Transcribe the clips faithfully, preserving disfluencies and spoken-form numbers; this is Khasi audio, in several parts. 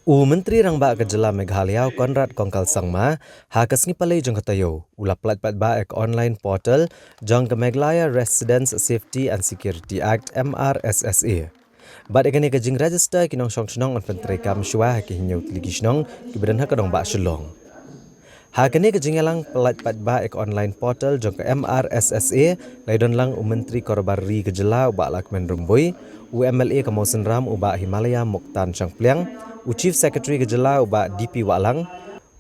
U Myntri Rangbah ka Jylla Meghalaya, u Conrad Kongkal Sangma, ha ka sngi Palei jong ka taïew u la pyllait paidbah ïa ka online portal jong ka Meghalaya Residents Safety and Security Act, M R S S A. Bad ïa kane ka jingregister ki nongshong shnong yn pyntreikam shuwa ha ki hynñiew tylli ki shnong kiba don ha ka nongbah Shillong. Ha kane ka jingïalang pyllait paidbah ïa ka online portal jong ka M R S S A, la ïadon lang u Myntri Karobar Ri ka Jylla, u Bah Lahkmen Rymbui, u M L A ka Mawsynram, u Bah Himalaya Muktan Shangpliang, u Chief Secretary ka Jylla, u Bah D P Wahlang,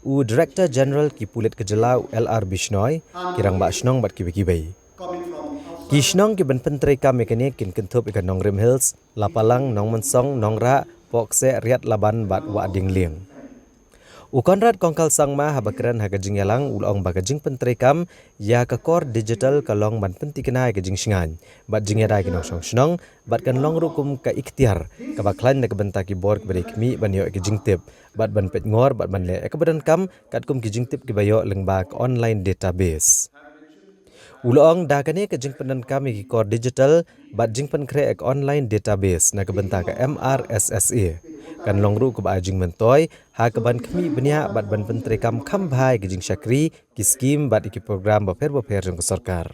u Director General ki Pulit ka Jylla, u L R Bishnoi, ki Rangbah Shnong bad kiwei kiwei. Ki shnong kiban pyntreikam ïa kane kin kynthup ïa ka Nongrim Hills, Lapalang, Nongmynsong, Nongrah, Pohkseh, Riatlaban bad Wahdienglieng. U Conrad Kongkal Sangma, haba kren ha ka jingïalang, u la ong ba ka jingpyntreikam ïa ka kor digital ka long ban pynthikna ïa ka jingshngaiñ bad jingïada ki nongshong shnong, bad kan long ruh kum ka iktiar kaba khlaiñ na ka bynta ki bor kiba dei khmih ban ïoh ïa ki jingtip bad ban peit ngor bad ban leh ïa kaba donkam katkum ki jingtip kiba ïoh lyngba ka online database. U la ong da kane ka jingpyndonkam ïa ki kor digital bad jingpynkhreh ïa ka online database na ka bynta ka M R S S A, kan long ruh kaba ai jingmyntoi ha kaban khmih bniah bad ban pyntreikam kham bha ïa ki jingshakri, ki skim bad ïa ki program bapher bapher jong ka sorkar.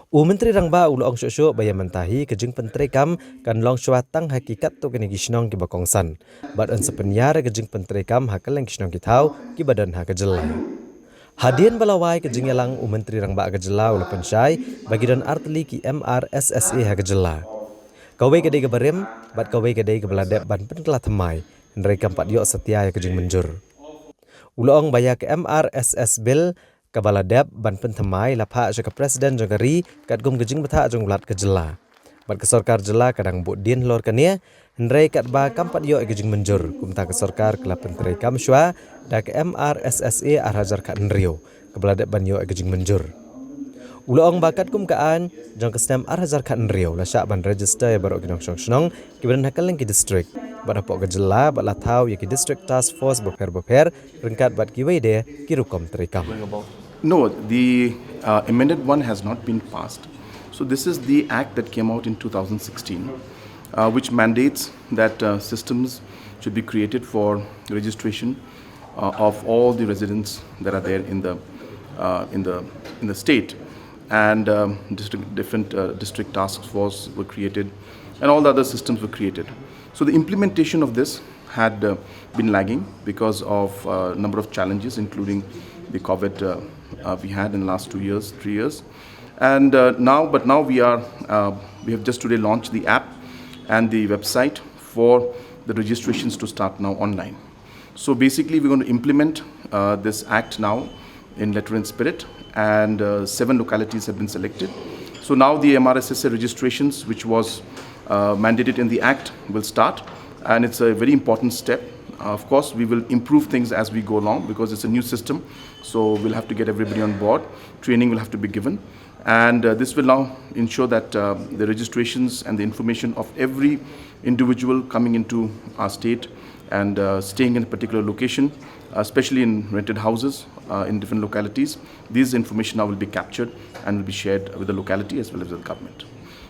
U Myntri Rangbah u la ong shuh shuh ba ïa mynta hi ka jingpyntreikam kan long shuwa tang ha ki katto katne ki shnong kiba kongsan, bad yn sa pynïar ïa ka jingpyntreikam ha kylleng ki shnong ki thaw kiba don ha ka jylla. Hadien ba la wai ka jingïalang, u Myntri Rangbah ka Jylla u la pynshai ba ki don artylli ki M R S S A ha ka jylla. Kawei ka dei kaba rim bad kawei ka dei kaba la dep ban pynkylla thymmai, hynrei kam pat ïoh satia ïa ka jingmynjur. U la ong ba ïa ka M R S S Bill kaba la dep ban pynthymmai la phah sha ka President jong ka ri katkum ka jingbthah jong u Lat ka Jylla. Bad ka sorkar jylla ka dang buddien halor kane, hynrei katba kam pat ïoh ïa ka jingmynjur, kumta ka sorkar ka la pyntreikam shuwa da ka M R S S A ar hajar khathynriew, kaba la dep ban ïoh ïa ka jingmynjur. U la ong ba katkum ka aiñ jong ka snem ar hajar khathynriew la shah ban register ïa baroh ki nongshong shnong kiba don ha kylleng ki district bad hapoh ka jylla, bad la thaw ïa ki District Task Force bapher bapher ryngkat bad kiwei de ki rukom treikam. No, the uh, amended one has not been passed. So this is the act that came out in two thousand sixteen, uh, which mandates that uh, systems should be created for registration uh, of all the residents that are there in the uh, in the in the state, and um, district, different uh, district task force were created, and all the other systems were created. So the implementation of this had uh, been lagging because of a number of challenges, including the COVID uh, uh, we had in the last two years, three years. And uh, now, but now we are, uh, we have just today launched the app and the website for the registrations to start now online. So basically, we're going to implement uh, this act now in letter and spirit, and uh, seven localities have been selected. So now the M R S S A registrations, which was uh, mandated in the act, will start, and it's a very important step. Uh, of course, we will improve things as we go along because it's a new system, so we'll have to get everybody on board. Training will have to be given, and uh, this will now ensure that uh, the registrations and the information of every individual coming into our state and uh, staying in a particular location, uh, especially in rented houses uh, in different localities, this information now will be captured and will be shared with the locality as well as with the government.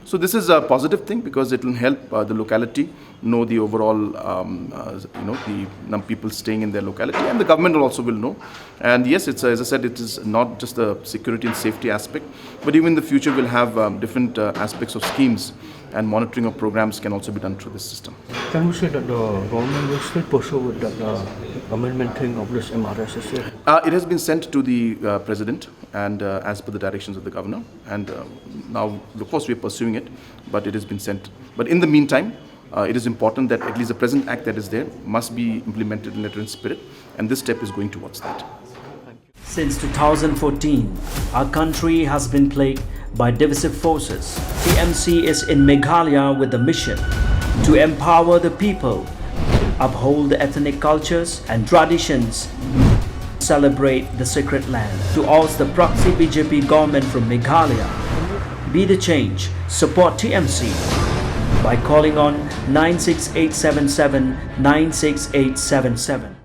So this is a positive thing because it will help uh, the locality know the overall, um, uh, you know, the num- people staying in their locality, and the government also will know. And yes, it's, as I said, it is not just the security and safety aspect, but even in the future we'll have um, different uh, aspects of schemes, and monitoring of programs can also be done through this system. Can we say that the government will still pursue with that uh, amendment thing of this M R S S A? Uh, it has been sent to the uh, president, and uh, as per the directions of the governor, and uh, now, of course, we are pursuing it, but it has been sent. But in the meantime, uh, it is important that at least the present act that is there must be implemented in letter and spirit, and this step is going towards that. Since two thousand fourteen, our country has been plagued by divisive forces. T M C is in Meghalaya with the mission to empower the people, uphold the ethnic cultures and traditions, celebrate the sacred land. To oust the proxy B J P government from Meghalaya, be the change. Support T M C by calling on nine six eight seven seven nine six eight seven seven.